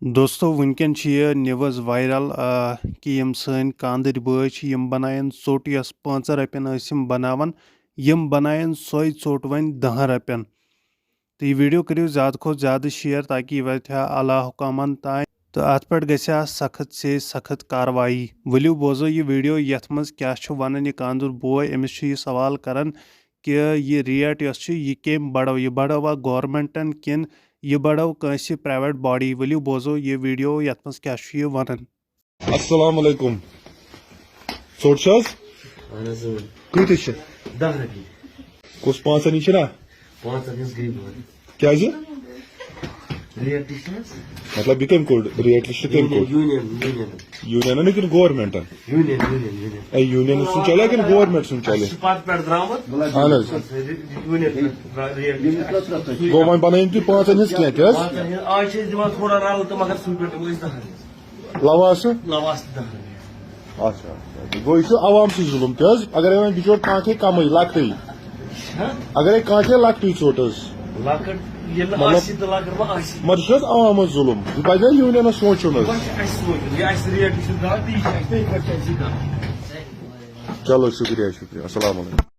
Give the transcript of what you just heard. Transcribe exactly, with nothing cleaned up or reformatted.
دوستو، وٕنکٮ۪ن چھِ یہِ نِوٕز وایرل، آ، کہِ یِم سٲنۍ کاندٕرۍ بٲے چھِ، یِم بناین ژوٚٹ، یۄس پانٛژن رۄپین ٲسۍ یِم بناوان، یِم بناین سۄے ژوٚٹ وۄنۍ دَہن رۄپین۔ تہٕ یہِ ویڈیو کٔرِو زیادٕ کھۄتہٕ زیادٕ شیئر، تاکہِ یہِ واتہِ ہا اعلیٰ حکامن تام تہٕ اتھ پٮ۪ٹھ گژھِ ہا سخت سے سخت کاروٲیی۔ ؤلِو بوزو یہِ ویڈیو، یتھ منٛز کیٛاہ چھُ ونان یہِ کاندُر بوے۔ أمِس چھُ یہِ سوال کران کہِ یہِ ریٹ یۄس چھِ، یہِ کٔمۍ بڑٲو؟ یہِ بڑٲوا گورنمنٹن کِنہٕ یہِ بڑٲو کٲنٛسہِ پرائیویٹ باڈی؟ ؤلِو بوزو یہِ ویڈیو، یتھ منٛز کیٛاہ چھُ یہِ ونان۔ السلام علیکم۔ ژوٚٹ چھِ حظ؟ اہن حظ، اۭں۔ کۭتِس چھِ؟ دَہ رۄپیہِ۔ کُس پانٛژن یہِ چھِنہ؟ پانٛژن ہٕنٛز گٔے بنٛد۔ کیٛازِ؟ ریٹ تہِ چھِ حظ؟ مطلب، یہِ کٔمۍ کوٚڑ؟ ریٹ لسٹ کٔمۍ یوٗنین، کوٚڑ؟ Union, union. یوٗنینن کِنہٕ گورمنٹن؟ Union, union, union. اے، یوٗنین سُنٛد چلے کِنہٕ گورمنٹ سُنٛد چلے؟ اَسہِ چھِ پتہٕ پٮ۪ٹھ درٛامُت۔ اہن حظ۔ یوٗنین پٮ۪ٹھ ریٹ۔ گوٚو وۄنۍ بنٲیِو تُہۍ پانٛژن ہٕنٛز کینٛہہ تہِ حظ؟ پانٛژن ہٕنٛز۔ آز چھِ أسۍ دِوان تھوڑا رَلہٕ تہٕ مگر سُہ پٮ۪ٹھ دِمو أسۍ دَہن ہٕنٛز۔ لواس؟ لواس تہِ دَہن ہٕنٛز۔ اچھا، اچھا۔ گوٚو یہِ چھُ عوام سٕے ظُلُم، کیٛازِ اگرے وۄنۍ بِچور کانٛہہ کھیٚیہِ کمٕے، لۄکٹٕے، ہہ؟ اگرے کانٛہہ کھیٚیہِ لۄکٹٕے ژوٚٹ حظ۔ لۄکٕٹ ییٚلہِ نہٕ مطلب، آسہِ تہٕ لۄکٕٹ ما آسہِ؟ مگر چھُ حظ عوامس ظُلُم؟ یہِ پزِ نہ یوٗنینس سونٛچُن حظ۔ وۄنۍ چھُ اَسہِ سونٛچُن، یہِ آسہِ ریٹ، یہِ چھُ درٛاو، تہٕ یہِ چھُ اَسہِ تٔتھۍ پٮ۪ٹھ چھُ اَسہِ یہِ کَرُن۔ چلو، شُکریہ، شُکریہ۔ السلام علیکم۔